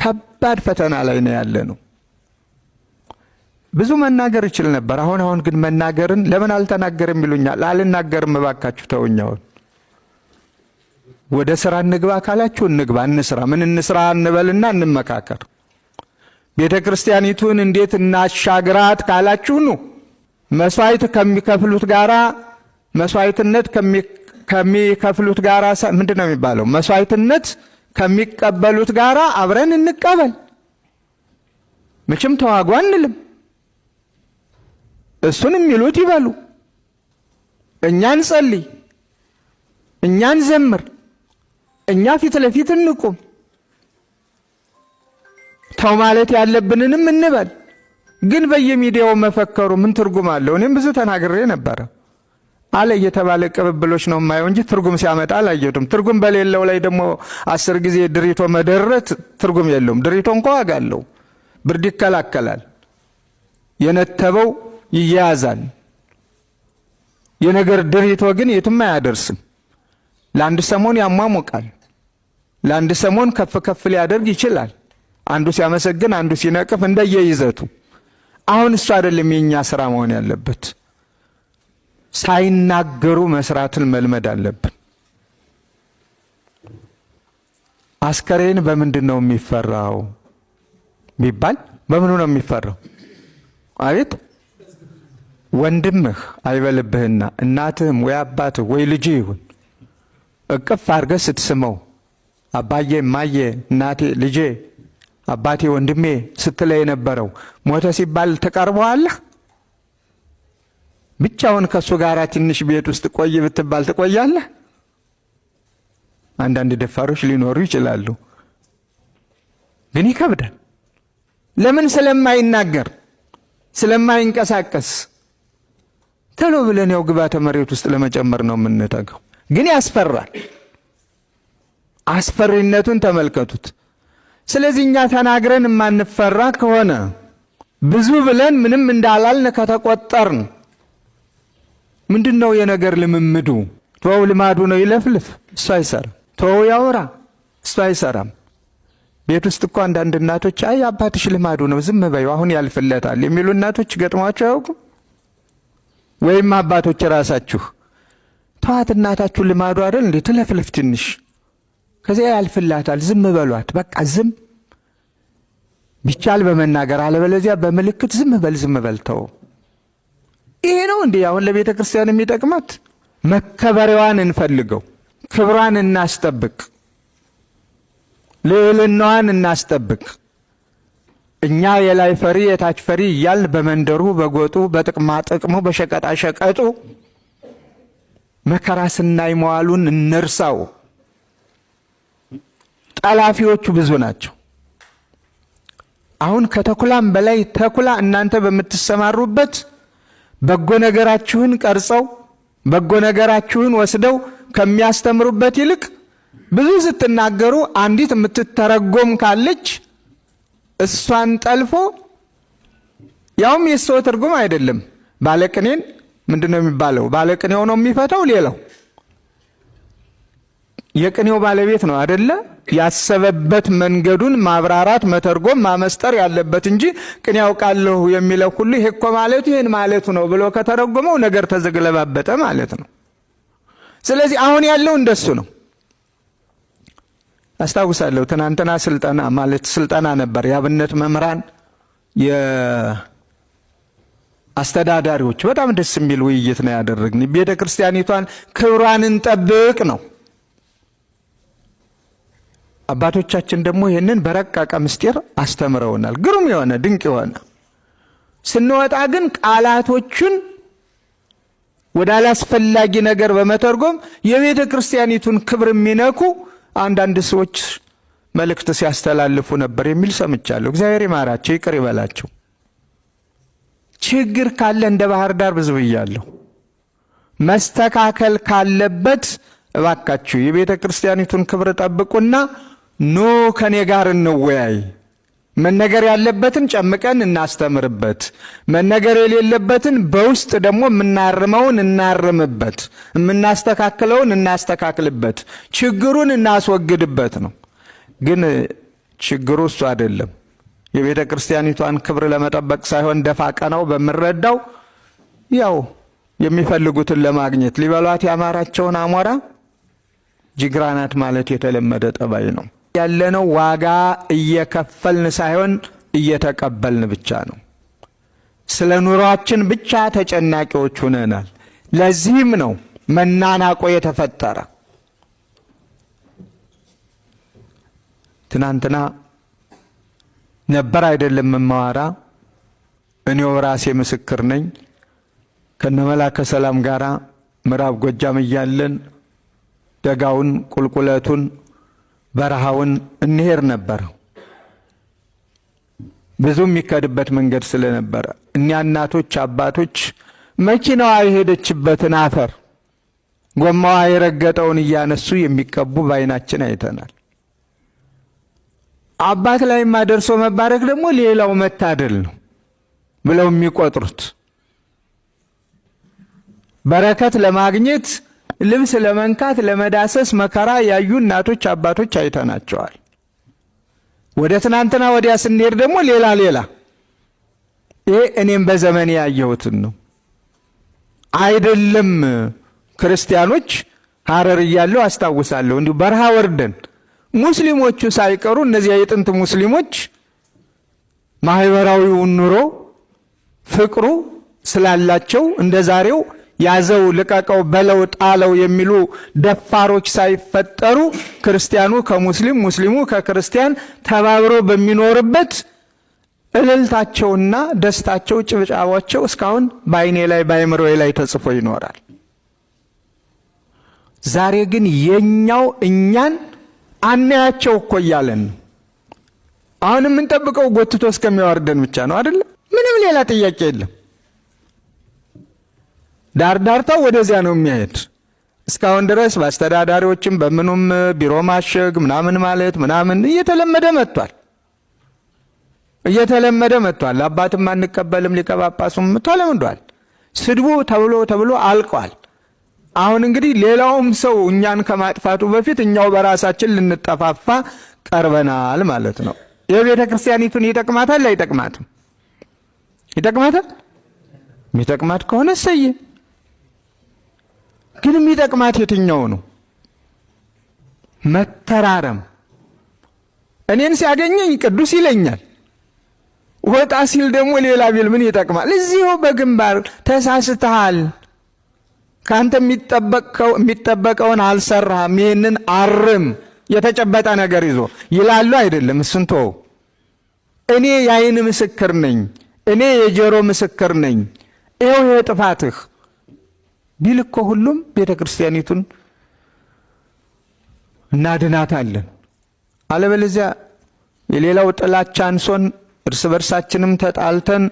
ከባድ ፈተና ላይ ነው ያለ ነው። ብዙ መናገር እችል ነበር። አሁን አሁን ግን መናገርን ለምን አልተናገርም ይሉኛል። አልናገርም፣ እባካችሁ ተውኝ። አሁን ወደ ስራ እንግባ ካላችሁ እንግባ፣ እንስራ። ምን እንስራ እንበልና እንመካከር። ቤተ ክርስቲያኒቱን እንዴት እናሻግራት ካላችሁ ኑ። መስዋዕት ከሚከፍሉት ጋራ መስዋዕትነት ከሚከፍሉት ጋራ ምንድን ነው የሚባለው? መስዋዕትነት ከሚቀበሉት ጋራ አብረን እንቀበል። መቼም ተዋጉ አንልም። እሱን የሚሉት ይበሉ። እኛ እንጸልይ፣ እኛ እንዘምር፣ እኛ ፊት ለፊት እንቁም። ተው ማለት ያለብንንም እንበል። ግን በየሚዲያው መፈከሩ ምን ትርጉም አለው? እኔም ብዙ ተናግሬ ነበረ። አለ እየተባለ ቅብብሎች ነው የማየው እንጂ ትርጉም ሲያመጣ አላየሁትም። ትርጉም በሌለው ላይ ደግሞ 10 ጊዜ ድሪቶ መደረት ትርጉም የለውም። ድሪቶ እንኳ ዋጋ አለው። ብርድ ይከላከላል። የነተበው ይያያዛል። የነገር ድሪቶ ግን የትም አያደርስም። ለአንድ ሰሞን ያሟሙቃል። ለአንድ ሰሞን ከፍ ከፍ ሊያደርግ ይችላል። አንዱ ሲያመሰግን፣ አንዱ ሲነቅፍ እንደየይዘቱ። አሁን እሱ አይደለም የኛ ስራ መሆን ያለበት። ሳይናገሩ መስራትን መልመድ አለብን። አስከሬን በምንድን ነው የሚፈራው ቢባል በምኑ ነው የሚፈራው? አቤት ወንድምህ አይበልብህና እናትህም ወይ አባትህ ወይ ልጅህ ይሁን እቅፍ አድርገህ ስትስመው አባዬ፣ እማዬ፣ እናቴ፣ ልጄ፣ አባቴ፣ ወንድሜ ስትለ የነበረው ሞተ ሲባል ትቀርበዋለህ? ብቻውን ከእሱ ጋር ትንሽ ቤት ውስጥ ቆይ ብትባል ትቆያለህ? አንዳንድ ደፋሮች ሊኖሩ ይችላሉ፣ ግን ይከብዳል። ለምን? ስለማይናገር ስለማይንቀሳቀስ ቶሎ ብለን ያው ግብዓተ መሬት ውስጥ ለመጨመር ነው የምንተገው። ግን ያስፈራል። አስፈሪነቱን ተመልከቱት። ስለዚህ እኛ ተናግረን የማንፈራ ከሆነ ብዙ ብለን ምንም እንዳላልን ከተቆጠርን ምንድን ነው የነገር ልምምዱ? ተወው ልማዱ ነው ይለፍልፍ፣ እሱ አይሰራም። ተወው ያውራ፣ እሱ አይሰራም። ቤት ውስጥ እኮ አንዳንድ እናቶች አይ አባትሽ ልማዱ ነው ዝም በይው አሁን ያልፍለታል የሚሉ እናቶች ገጥሟቸው አያውቁም? ወይም አባቶች ራሳችሁ ተዋት እናታችሁ ልማዱ አይደል እንዴ ትለፍልፍ ትንሽ ከዚያ ያልፍላታል፣ ዝም በሏት በቃ ዝም ቢቻል በመናገር አለበለዚያ በምልክት ዝም በል ዝም በል ተው። ይሄ ነው እንዴ አሁን ለቤተ ክርስቲያን የሚጠቅማት? መከበሪያዋን እንፈልገው፣ ክብሯን እናስጠብቅ፣ ልዕልናዋን እናስጠብቅ። እኛ የላይ ፈሪ የታች ፈሪ እያልን በመንደሩ በጎጡ በጥቅማ ጥቅሙ በሸቀጣ ሸቀጡ መከራ ስናይ መዋሉን እንርሳው። ጠላፊዎቹ ብዙ ናቸው። አሁን ከተኩላም በላይ ተኩላ እናንተ በምትሰማሩበት በጎ ነገራችሁን ቀርጸው በጎ ነገራችሁን ወስደው ከሚያስተምሩበት ይልቅ ብዙ ስትናገሩ አንዲት የምትተረጎም ካለች እሷን ጠልፎ ያውም የሰው ትርጉም አይደለም። ባለቅኔን ምንድን ነው የሚባለው? ባለቅኔው ነው የሚፈታው። ሌላው የቅኔው ባለቤት ነው አደለ? ያሰበበት መንገዱን ማብራራት፣ መተርጎም፣ ማመስጠር ያለበት እንጂ ቅኔ ያውቃለሁ የሚለው ሁሉ ይሄ እኮ ማለቱ ይሄን ማለቱ ነው ብሎ ከተረጎመው ነገር ተዘግለባበጠ ማለት ነው። ስለዚህ አሁን ያለው እንደሱ ነው። አስታውሳለሁ ትናንትና ስልጠና ማለት ስልጠና ነበር። የአብነት መምህራን የአስተዳዳሪዎች በጣም ደስ የሚል ውይይት ነው ያደረግን። ቤተ ክርስቲያኒቷን ክብሯን እንጠብቅ ነው። አባቶቻችን ደግሞ ይህንን በረቀቀ ምስጢር አስተምረውናል። ግሩም የሆነ ድንቅ የሆነ ስንወጣ ግን ቃላቶቹን ወደ አላስፈላጊ ነገር በመተርጎም የቤተ ክርስቲያኒቱን ክብር የሚነኩ አንዳንድ ሰዎች መልእክት ሲያስተላልፉ ነበር የሚል ሰምቻለሁ። እግዚአብሔር ይማራቸው፣ ይቅር ይበላቸው። ችግር ካለ እንደ ባህር ዳር ብዙ ብያለሁ። መስተካከል ካለበት እባካችሁ የቤተ ክርስቲያኒቱን ክብር ጠብቁና ኑ ከኔ ጋር እንወያይ። መነገር ያለበትን ጨምቀን እናስተምርበት፣ መነገር የሌለበትን በውስጥ ደግሞ የምናርመውን እናርምበት፣ የምናስተካክለውን እናስተካክልበት፣ ችግሩን እናስወግድበት ነው። ግን ችግሩ እሱ አይደለም። የቤተ ክርስቲያኒቷን ክብር ለመጠበቅ ሳይሆን ደፋ ቀናው በምረዳው ያው የሚፈልጉትን ለማግኘት ሊበሏት ያማራቸውን አሞራ ጅግራ ናት ማለት የተለመደ ጠባይ ነው። ያለነው ዋጋ እየከፈልን ሳይሆን እየተቀበልን ብቻ ነው። ስለ ኑሯችን ብቻ ተጨናቂዎች ሆነናል። ለዚህም ነው መናናቆ የተፈጠረ። ትናንትና ነበር አይደለም መማራ፣ እኔው ራሴ ምስክር ነኝ። ከነመላከ ሰላም ጋራ ምዕራብ ጎጃም እያለን ደጋውን፣ ቁልቁለቱን፣ በረሃውን እንሄድ ነበር። ብዙ የሚከድበት መንገድ ስለነበረ እኛ እናቶች አባቶች መኪናዋ የሄደችበትን አፈር ጎማዋ የረገጠውን እያነሱ የሚቀቡ በዓይናችን አይተናል። አባት ላይማ ደርሶ መባረክ ደግሞ ሌላው መታደል ነው ብለው የሚቆጥሩት በረከት ለማግኘት ልብስ ለመንካት ለመዳሰስ መከራ ያዩ እናቶች አባቶች አይተናቸዋል። ወደ ትናንትና ወዲያ ስንሄድ ደግሞ ሌላ ሌላ። ይሄ እኔም በዘመን ያየሁትን ነው። አይደለም ክርስቲያኖች ሐረር እያለሁ አስታውሳለሁ። እንዲሁ በረሃ ወርደን ሙስሊሞቹ ሳይቀሩ እነዚያ የጥንት ሙስሊሞች ማህበራዊውን ኑሮ ፍቅሩ ስላላቸው እንደ ዛሬው ያዘው ልቀቀው በለው ጣለው የሚሉ ደፋሮች ሳይፈጠሩ ክርስቲያኑ ከሙስሊም ሙስሊሙ ከክርስቲያን ተባብሮ በሚኖርበት እልልታቸውና ደስታቸው ጭብጫባቸው እስካሁን በዓይኔ ላይ በአእምሮዬ ላይ ተጽፎ ይኖራል። ዛሬ ግን የኛው እኛን አናያቸው እኮ እያለን ነው። አሁን የምንጠብቀው ጎትቶ እስከሚያወርደን ብቻ ነው አይደለ? ምንም ሌላ ጥያቄ የለም። ዳርዳርታው ወደዚያ ነው የሚሄድ። እስካሁን ድረስ በአስተዳዳሪዎችም በምኑም ቢሮ ማሸግ ምናምን ማለት ምናምን እየተለመደ መጥቷል እየተለመደ መጥቷል። አባትም አንቀበልም ሊቀ ጳጳሱም ተለምዷል። ስድቡ ተብሎ ተብሎ አልቋል። አሁን እንግዲህ ሌላውም ሰው እኛን ከማጥፋቱ በፊት እኛው በራሳችን ልንጠፋፋ ቀርበናል ማለት ነው። የቤተ ክርስቲያኒቱን ይጠቅማታል አይጠቅማትም? ይጠቅማታል። የሚጠቅማት ከሆነ እሰየ። ግን የሚጠቅማት የትኛው ነው? መተራረም። እኔን ሲያገኘኝ ቅዱስ ይለኛል፣ ወጣ ሲል ደግሞ ሌላ ቢል ምን ይጠቅማል? እዚሁ በግንባር ተሳስተሃል፣ ከአንተ የሚጠበቀውን አልሰራህም፣ ይህንን አርም፣ የተጨበጠ ነገር ይዞ ይላሉ። አይደለም እሱን ተወው። እኔ የአይን ምስክር ነኝ፣ እኔ የጆሮ ምስክር ነኝ፣ ይኸው ይሄ ጥፋትህ ቢል እኮ ሁሉም ቤተ ክርስቲያኒቱን እናድናታለን። አለበለዚያ የሌላው ጥላቻ አንሶን እርስ በርሳችንም ተጣልተን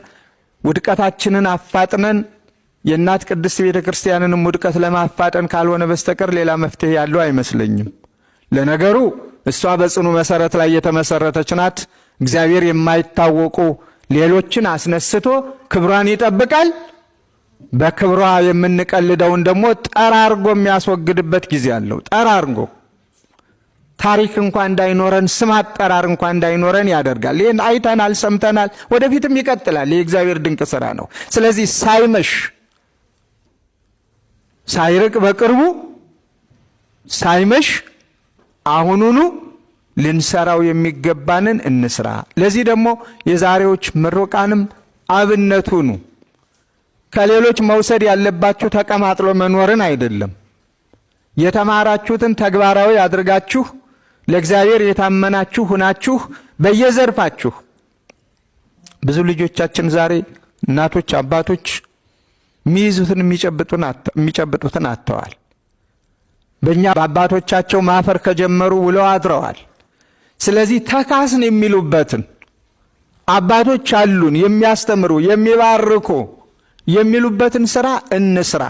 ውድቀታችንን አፋጥነን የእናት ቅድስት ቤተ ክርስቲያንንም ውድቀት ለማፋጠን ካልሆነ በስተቀር ሌላ መፍትሄ ያለው አይመስለኝም። ለነገሩ እሷ በጽኑ መሰረት ላይ የተመሰረተች ናት። እግዚአብሔር የማይታወቁ ሌሎችን አስነስቶ ክብሯን ይጠብቃል። በክብሯ የምንቀልደውን ደግሞ ጠራርጎ የሚያስወግድበት ጊዜ አለው። ጠራርጎ ታሪክ እንኳ እንዳይኖረን ስም አጠራር እንኳ እንዳይኖረን ያደርጋል። ይህን አይተናል፣ ሰምተናል፣ ወደፊትም ይቀጥላል። የእግዚአብሔር ድንቅ ስራ ነው። ስለዚህ ሳይመሽ ሳይርቅ በቅርቡ ሳይመሽ አሁኑኑ ልንሰራው የሚገባንን እንስራ። ለዚህ ደግሞ የዛሬዎች ምሩቃንም አብነቱ ነው። ከሌሎች መውሰድ ያለባችሁ ተቀማጥሎ መኖርን አይደለም። የተማራችሁትን ተግባራዊ አድርጋችሁ ለእግዚአብሔር የታመናችሁ ሁናችሁ በየዘርፋችሁ ብዙ ልጆቻችን ዛሬ እናቶች፣ አባቶች የሚይዙትን የሚጨብጡትን አጥተዋል። በእኛ በአባቶቻቸው ማፈር ከጀመሩ ውለው አድረዋል። ስለዚህ ተካስን የሚሉበትን አባቶች አሉን የሚያስተምሩ የሚባርኩ የሚሉበትን ስራ እንስራ።